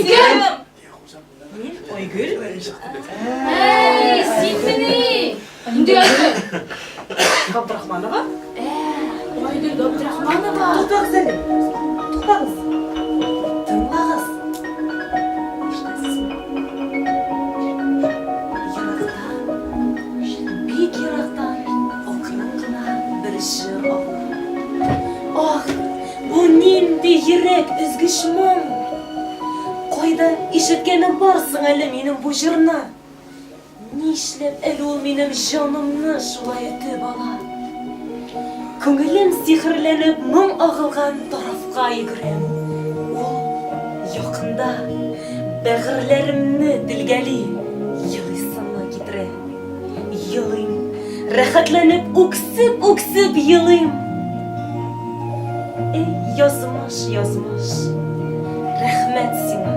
Син кем? Мин Айгөл. Әй, синмени? Нинди Айгөл? Габдрахманова. Ә, Айгөл Габдрахманова. Туктагыз әле. Туктагыз. Тыңлагыз. Ишетәсезме? Еракта, бик ерактан акрын гына бер җыр агыла. Ах, бу нинди йөрәк өзгеч моң! Кайда ишеткәнем бар соң әле минем бу җырны? Нишләп әле ул минем җанымны шулай өтеп ала? Күңелем сихерләнеп моң агылган тарафка йөгерәм. Ул якында, бәгырьләремне телгәли, елыйсымны китерә. Елыйм, рәхәтләнеп үксеп-үксеп елыйм. Эй, язмыш, язмыш, рәхмәт сиңа.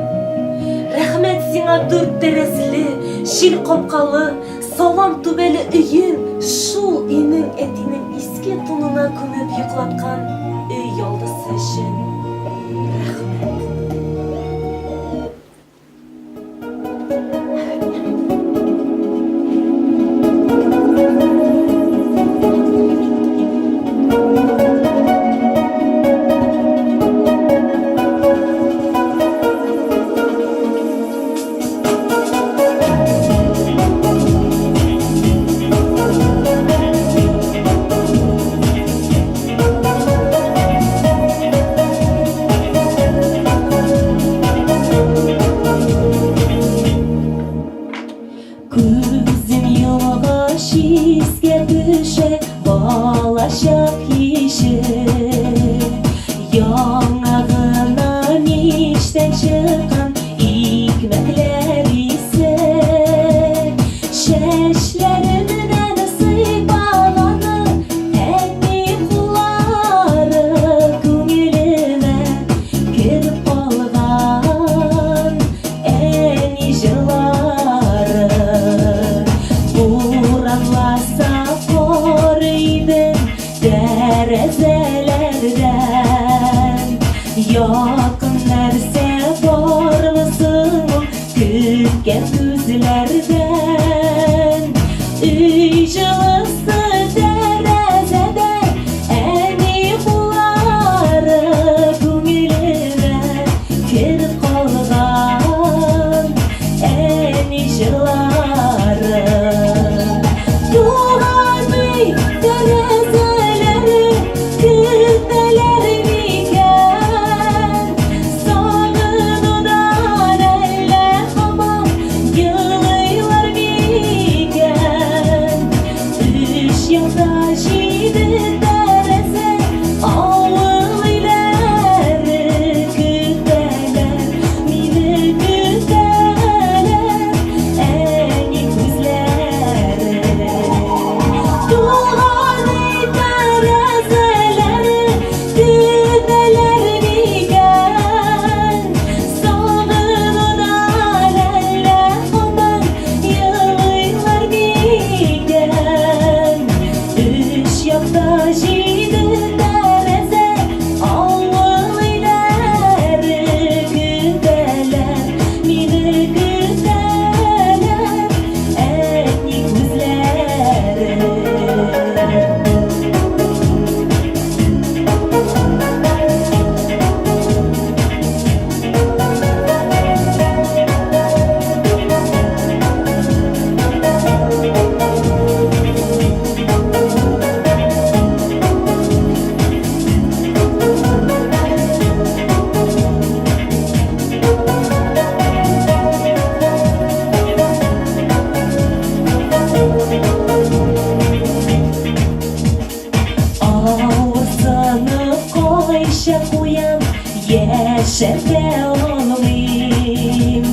Рәхмәт сиңа дүрт тәрәзле, җил капкалы, салам түбәле өем, шул өйнең әтинең иске тунына күмеп йоклаткан өй ялдысы өчен. Рәхмәт. Күзем йомгач искә төшә балачак киче. Яңа гына мичтән чыккан икмәкләр исе. Чәчләремнән сыйпаганы әни куллары күңелемә кереп калган әни җырлары. Буранласа карыйдым тәрәзәләрдән. Якын нәрсә бармы соң ул көткән күзләрдән? Өй җылысы тәрәзәдә, әни куллары күңелемә кереп калган әни җырлары. Туган өй тәрәзәләре көтәләр микән? Сагынудан әллә һаман елыйлар микән? Өч якта җиде тәрәзә, авыл өйләре көтәләр, мине көтәләр, әни күзләре. Туган өй тәрәзәләре көтәләр микән? Сагынудан әллә һаман елыйлар микән? Өч якта җиде тәрәзә, авыл өйләре көтәләр, мине көтәләр, әни күзләре. Авырсынып кайча куям, яшәргә алмыйм.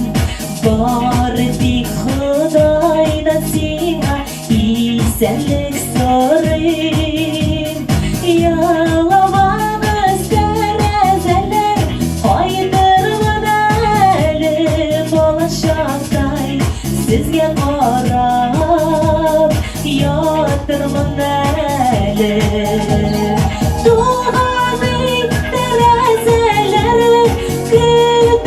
Бары тик Ходайдан сиңа исәнлек сорыйм. Яламагыз тәрәзәләр, кайтырмын әле балачактай, сезгә карап ятырмын әле. Туган өй тәрәзәләре көтәләр.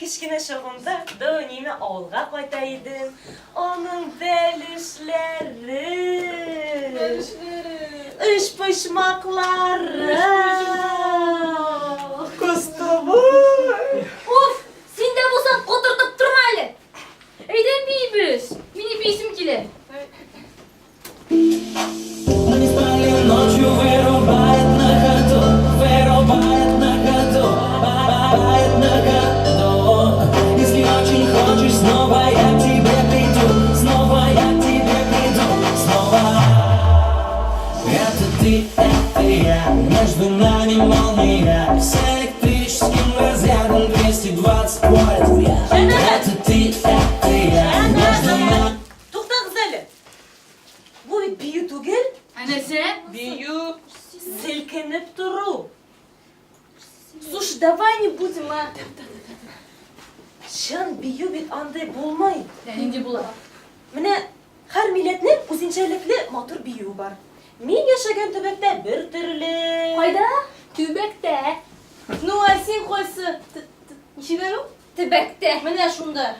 кечкенә чагымда дәү әниемә авылга кайта идем. Аның бәлешләре. Бәлешләре. Өчпочмаклары. Кыстыбый. Уф, син дә булсаң котыртып торма әле. Әйдә биибез. Мине биисем килә. Мы не спали ночью, вырубает на ходу, вырубает на ходу, вырубает на ходу. Если очень хочешь, снова я к тебе приду, снова я к тебе приду, снова. Это ты, это я, между нами молния с электрическим разрядом 220 вольт. Это ты, это я, между нами. Туктагыз әле. Бу бит бию түгел. Ә нәрсә? Бию. Селкенеп тору. Слушай, давай не будем, а. Чын бию бит андый булмый. Ә нинди була? Менә һәр милләтнең үзенчәлекле матур биюе бар. Мин яшәгән төбәктә бер төрле. Кайда? Төбәктә. Ну, ә син кайсы? Ничек әле ул? Төбәктә. Менә шунда.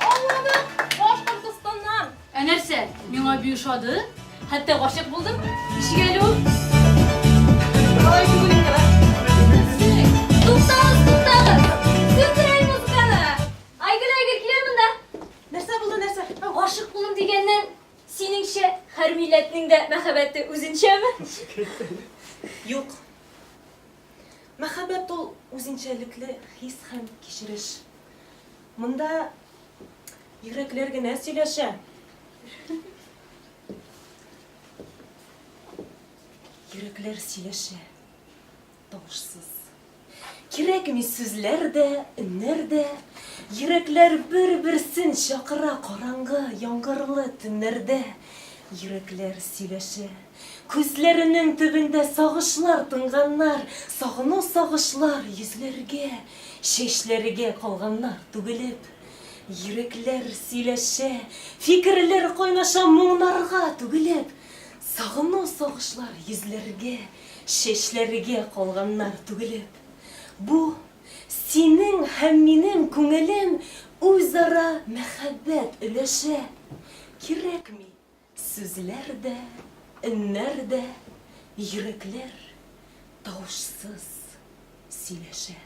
Аңладык. Башкортостаннан. Ә нәрсә? Миңа бию ошады. Хәтта гашыйк булдым. Ничек әле ул? Алай түгел инде, а. Туктагыз, туктагыз. Сүндер әле музыканы. Айгөл, Айгөл, кил әле монда. Нәрсә булды, нәрсә? Гашык булдым дигәннән, синеңчә, һәр милләтнең дә мәхәббәте үзенчәме? Юк. Мәхәббәт ул үзенчәлекле хис һәм кичереш. Монда йөрәкләр генә сөйләшә. Йөрәкләр сөйләшә. Тавышсыз. Кирәкми сүзләр дә, өннәр дә. Йөрәкләр бер-берсен чакыра караңгы, яңгырлы төннәрдә. Йөрәкләр сөйләшә. Күзләренең төбендә сагышлар тынганнар, сагыну сагышлар йөзләргә, чәчләргә калганнар түгелеп. Йөрәкләр сөйләшә, фикерләр кайнаша моңнарга түгелеп. Сагыну сагышлар йөзләргә, чәчләргә калганнар түгелеп. Бу синең һәм минем күңелем үзара мәхәббәт өләшә. Кирәкми сүзләр дә, өннәр дә, йөрәкләр тавышсыз сөйләшә.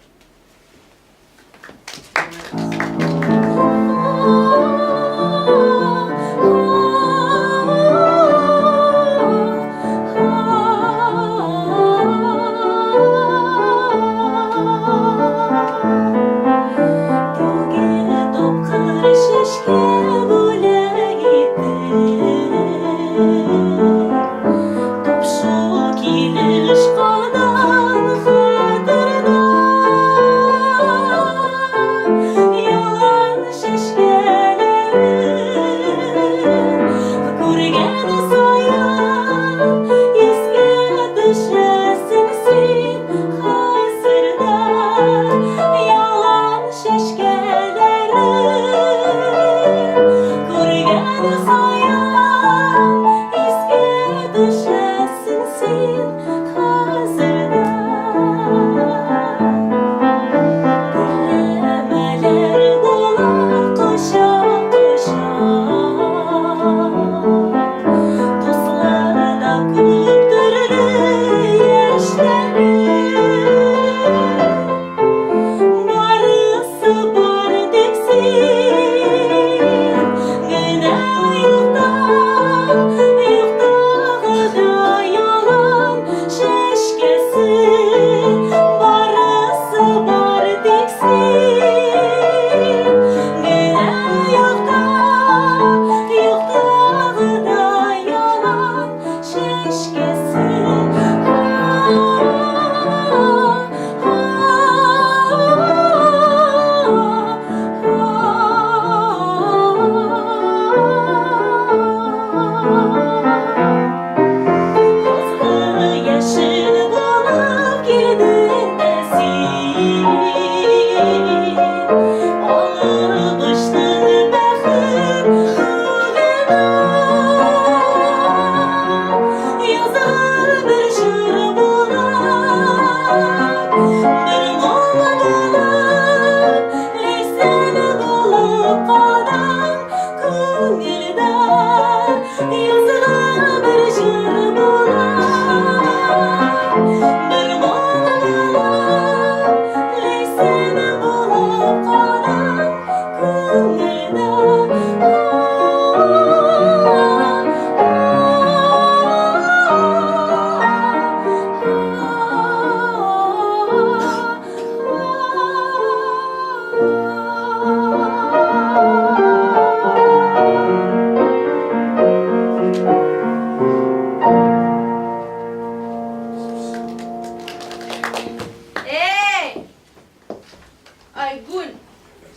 Айгуль,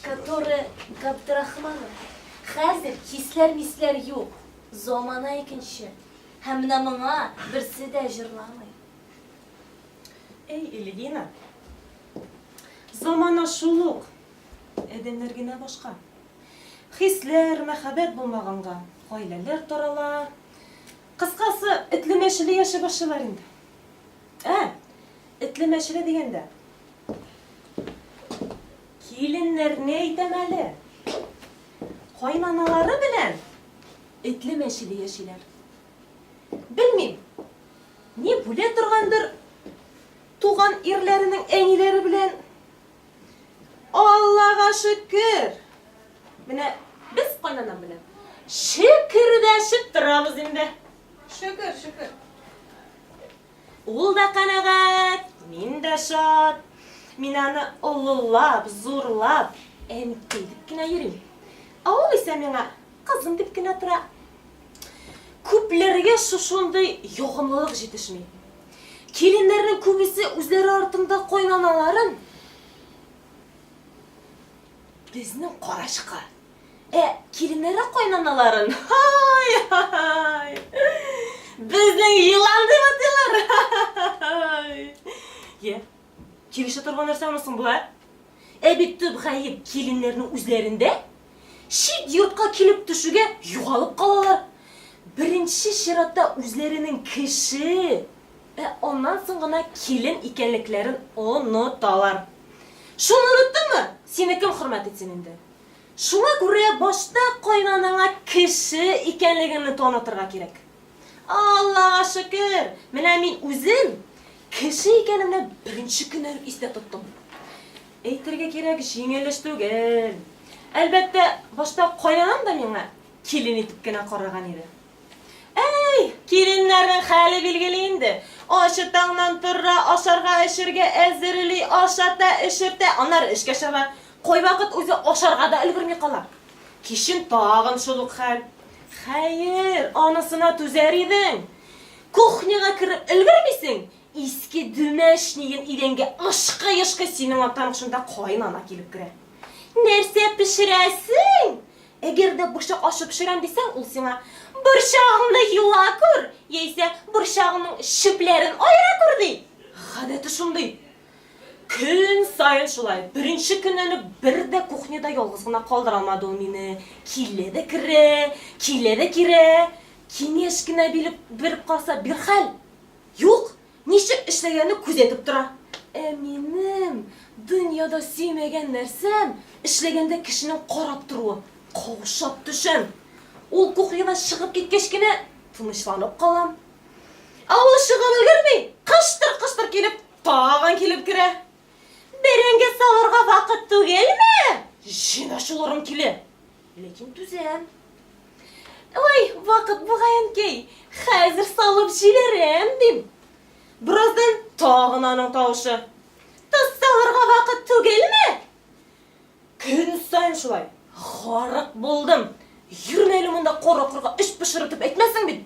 которая Габдрахманов. Хәзер хисләр-мисләр юк, замана икенче. Һәм менә моңа берсе дә җырламый. Эй, Эльвина, замана шул ук, адәмнәр генә башка. Хисләр, мәхәббәт булмаганга, гаиләләр тарала. Кыскасы, этле-мәчеле яши башлыйлар инде. Ә, этле-мәчеле дигәндә, киленнәрне әйтәм әле. Кайнаналары белән этле-мәчеле яшиләр. Белмим, ни бүлә торгандыр туган ирләренең әниләре белән. Аллага шөкер! Менә без кайнанам белән шөкердәшеп торабыз инде. Шөкер, шөкер. Ул да канәгать, мин дә шат. Мин аны олылап, зурлап, әнкәй дип кенә йөрим. Ә ул исә миңа кызым дип кенә тора. Күпләргә шушындый ягымлылык җитешми. Киленнәрнең күбесе үзләре артында кайнаналарын безнең карачка, ә киленнәре кайнаналарын, һай-һай, безнең елан дип атыйлар. Һай. Йә, килешә торган нәрсәме соң бу, ә? Ә бит төп гаеп киленнәрнең үзләрендә. Чит йортка килеп төшүгә югалып калалар. Беренче чиратта үзләренең кеше, ә аннан соң гына килен икәнлекләрен оныталар. Шуны оныттыңмы, сине кем хөрмәт итсен инде? Шуңа күрә башта кайнанаңа кеше икәнлегеңне танытырга кирәк. Аллага шөкер, менә мин үзем кеше икәнемне беренче көннән үк истә тоттым. Әйтергә кирәк, җиңел эш түгел. Әлбәттә, башта кайнанам да миңа килен итеп кенә караган иде. Әй, киленнәрнең хәле билгеле инде. Ачы таңнан тора, ашарга-эчәргә әзерли, ашата, эчертә, аннары эшкә чаба. Кайвакыт үзе ашарга да өлгерми кала. Кичен тагын шул ук хәл. Хәер, анысына түзәр идең. Кухняга кереп өлгермисең, Иске дүмәшниген идәнгә ышкый-ышкый синең арттан ук шунда каенана килеп керә. Нәрсә пешерәсең? Әгәр дә борчак ашы пешерәм дисәң, ул сиңа, Борчагыңны юа күр, яисә борчагыңның чүпләрен аера күр, ди. Гадәте шундый. Көн саен шулай. Беренче көннән үк бер дә кухняда ялгыз гына калдыра алмады ул мине. Килә дә керә, килә дә керә. Киңәш кенә биреп, биреп калса, бер хәл. Юк, ничек эшләгәнне күзәтеп тора. Ә минем дөньяда сөймәгән нәрсәм, эшләгәндә кешенең карап торуы. Каушап төшәм. Ул кухнядан чыгып киткәч кенә тынычланып калам. Ә ул чыгып өлгерми, кыштыр-кыштыр килеп, тагын килеп керә. Бәрәңге салырга вакыт түгелме? Җен ачуларым килә. Ләкин түзәм. Ой, вакыт бугай, әнкәй, хәзер салып җибәрәм, дим. Бераздан тагын аның тавышы. Тоз салырга вакыт түгелме? Көн саен шулай. Гарык булдым. Йөрмә әле монда коры корга эч пошырып дип әйтмәсең бит.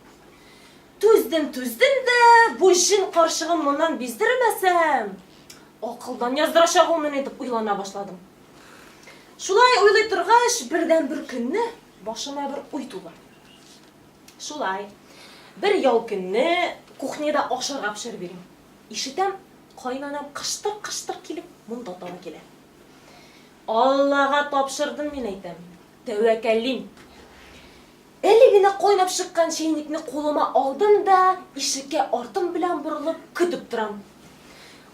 Түздем, түздем дә, бу җен карчыгын моннан биздермәсәм, акылдан яздырачак ул мине дип уйлана башладым. Шулай уйлый торгач, бердәнбер көнне башыма бер уй туды. Шулай. Бер ял көнне кухняда ашарга пешереп йөрим. Ишетәм, кайнанам кыштыр-кыштыр килеп монда таба килә. Аллага тапшырдым, мин әйтәм. Тәвәккәллим. Әле генә кайнап чыккан чәйнекне кулыма алдым да, ишеккә артым белән борылып, көтеп торам.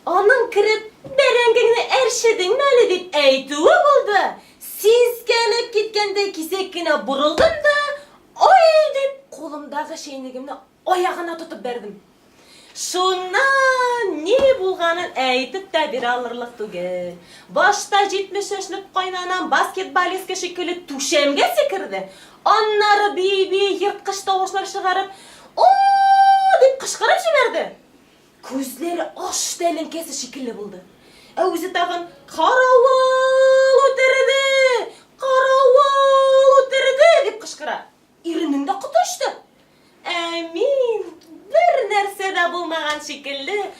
Аның кереп, бәрәңгеңне әрчедеңме әле дип әйтүе булды, сискәнеп киткәндәй кисәк кенә борылдым да, ай дип, кулымдагы чәйнегемне аягына тотып бәрдем. Шуннан ни булганын әйтеп тә бирә алырлык түгел. Башта 70 яшьлек кайнанам баскетболистка шикелле түшәмгә сикерде, аннары бии-бии ерткыч тавышлар чыгарып, О-о-о! дип кычкырып җибәрде. Күзләре аш тәлинкәсе шикелле булды. Ә үзе тагын, Каравыл үтерде! Каравыл үтерде! дип кычкыра. Иренең дә коты очты. Ә мин, бер нәрсә дә булмаган шикелле,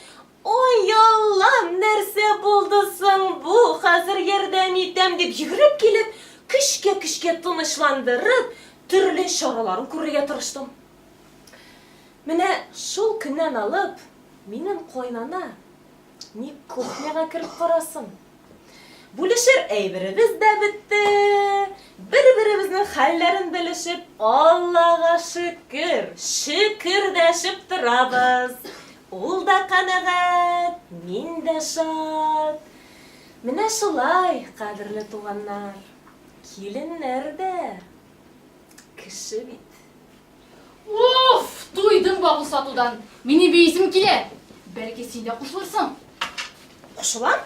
Ой, Аллам, нәрсә булды соң бу, хәзер ярдәм китәм дип йөгереп килеп, көчкә-көчкә тынычландырып, төрле чараларын күрергә тырыштым. Менә шул көннән алып, минем кайнана ник кухняга кереп карасын? Бүлешер әйберебез дә бетте. Бер-беребезнең хәлләрен белешеп, Аллага шөкер, шөкердәшеп торабыз. Ул да канәгать, мин дә шат. Менә шулай, кадерле туганнар, киленнәр дә кеше бит. Уф, туйдым багу сатудан. Минем биисем килә. Бәлки син дә кушылырсың? Кушылам.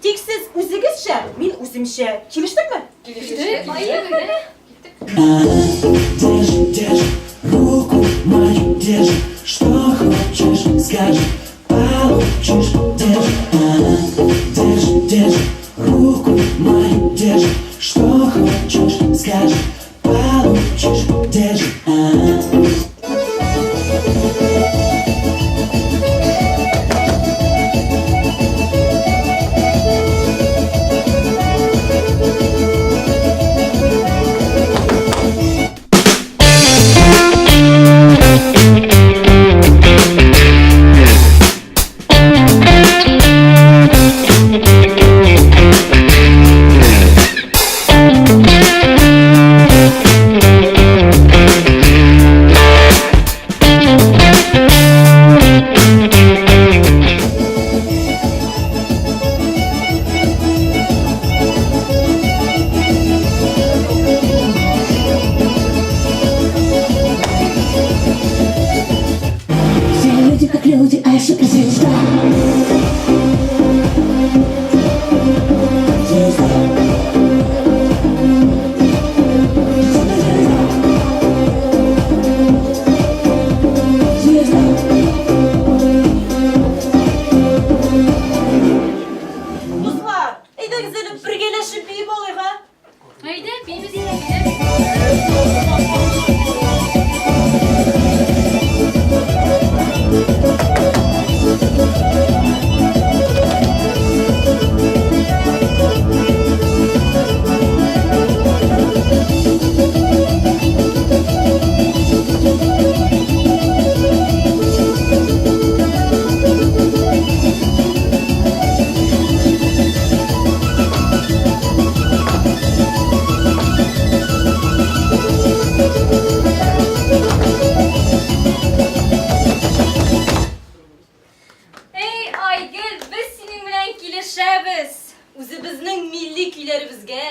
Тик сез үзегезчә, мин үземчә. Килештекме? Килештек. Килештек. Держи, держи, руку мою держи, что хочешь, скажи, получишь, держи, держи, держи, руку мою держи, что хочешь, скажи, получишь, держи. Все люди как люди, а я суперзвезда. Звезда. Суперзвезда. Звезда. Дуслар, әйдәгез әле бергәләшеп биеп алыйк, а? Әйдә, биибез, әйдә. Эй, Айгөл, без синең белән килешәбез. Үзебезнең милли көйләребезгә,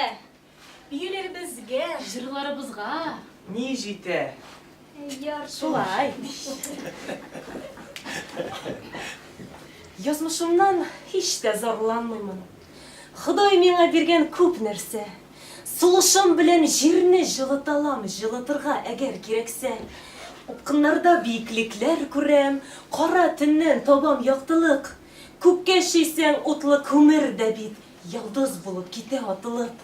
Биюләребезгә. Җырларыбызга. Ни җитә? Яр Шулай. Язмышымнан һич тә зарланмыймын. Ходай миңа биргән күп нәрсә. Сулышым белән җирне җылыталам, җылытырга әгәр кирәксә. Упкыннарда биеклекләр күрәм, кара төннән табам яктылык. Күккә чөйсәң, утлы күмер дә бит йолдыз булып китә атылып.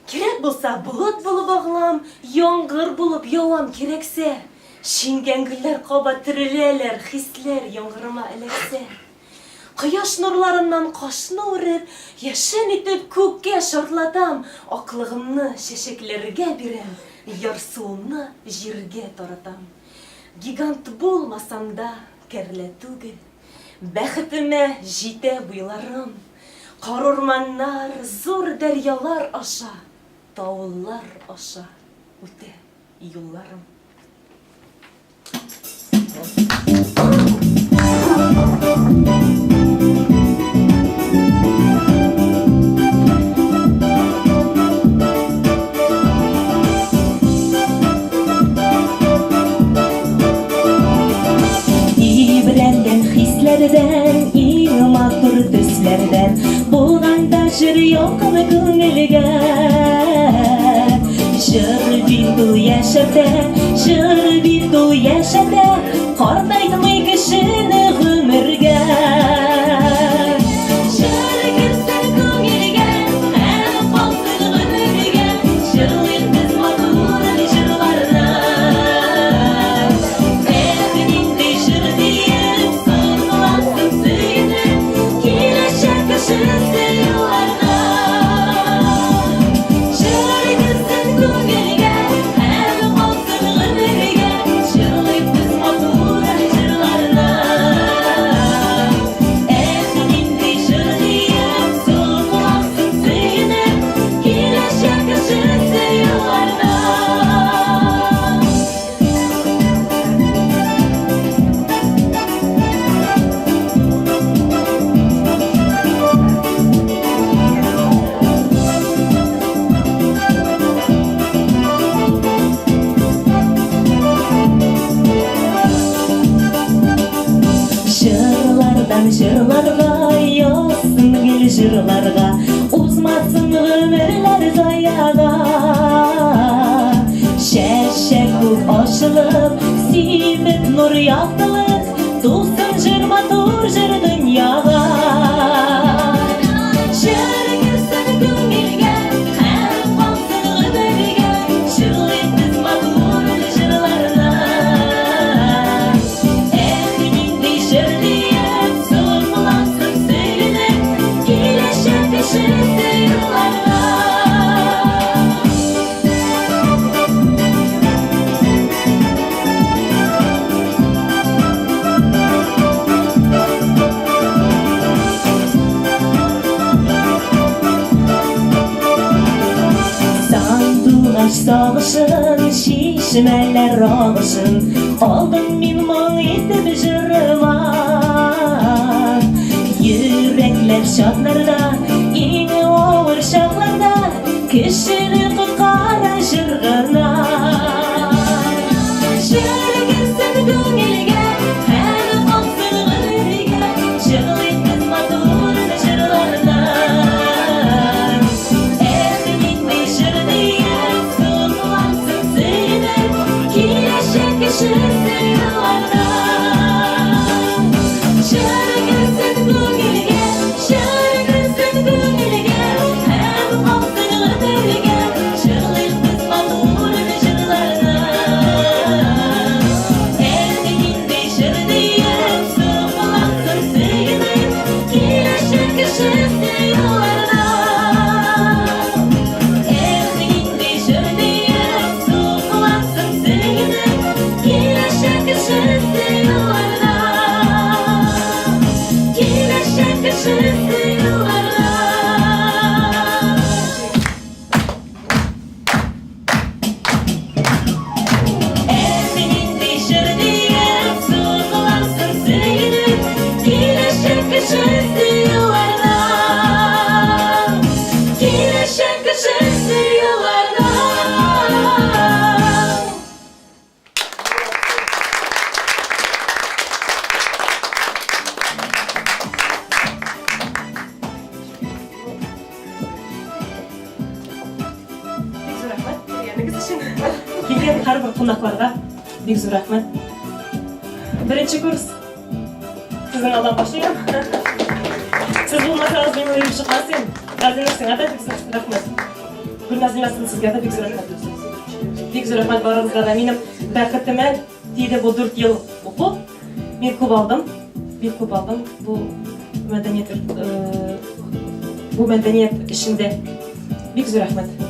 Кирәк булса, болыт булып агылам, яңгыр булып явам кирәксә. Шиңгән гөлләр кабат тереләләр, хисләр яңгырыма эләксә. Кояш нурларыннан кашны үреп, яшен итеп күккә шартлатам, аклыгымны чәчәкләргә бирәм, ярсуымны җиргә таратам. Гигант булмасам да, кәрлә түгел. Бәхетемә җитә буйларым. Карурманнар, зур дәрьялар аша, таулар аша үтә юлларым. Ибрәнгән хисләрдән, иң матур төсләрдән булганда җыр ялкыны күңелгә. Җыр бит ул яшәтә, җыр бит ул яшәтә, картайтмый кешене гомергә. Җыр керсен күңелгә, һәм калсын гомергә, җырлыйк без матур җырларны. Эх, нинди җыр диеп, соклансын сөенеп, киләчәк кешесе елларда. ачылып, сибеп нур яктылык, тусын җыр матур җыр дөньяга. Җыр керсен күңелгә, һәм калсын гомергә, җырлыйк без матур җырларны. Эх, нинди җыр диеп, соклансын сөенеп, киләчәк кешесе елларга. Сандугач сагышын, чишмәләр агышын Алдым мин моң итеп җырыма. Йөрәкләр чатнарда, иң авыр чакларда Кешене коткара җыр гына. Җыр керсен күңелгә, һәм калсын гомергә, Җырлыйк без матур җырларны. Эх, нинди җыр диеп, соклансын сөенеп, киләчәк кешесе елларда. Җыр керсен күңелгә, җыр керсен күңелгә, һәм калсын гомергә, җырлыйк без матур җырларны. Эх, нинди җыр диеп, соклансын сөенеп, киләчәк кешесе елларда. Эх, нинди җыр диеп, соклансын сөенеп, киләчәк кешесе елларда. Киләчәк кешесе елларда. Эх, нинди җыр диеп, соклансын сөенеп, киләчәк кешесе елларда. Киләчәк кешесе елларда. Бик зур рәхмәт килгәнегез өчен. Килгән һәрбер кунакларга бик зур рәхмәт. Беренче курс. Сезнең алдан башлыйм. Сез булмасагыз, мин уйлап чыкмас идем. Газинур, сиңа да бик зур рәхмәт. Гөлназимә, сезгә дә бик зур рәхмәт. Бик зур рәхмәт барыгызга да. Минем бәхетемә тиде бу 4 ел уку. Мин күп алдым. Бик күп алдым. Бу мәдәният эчендә. Бик зур рәхмәт.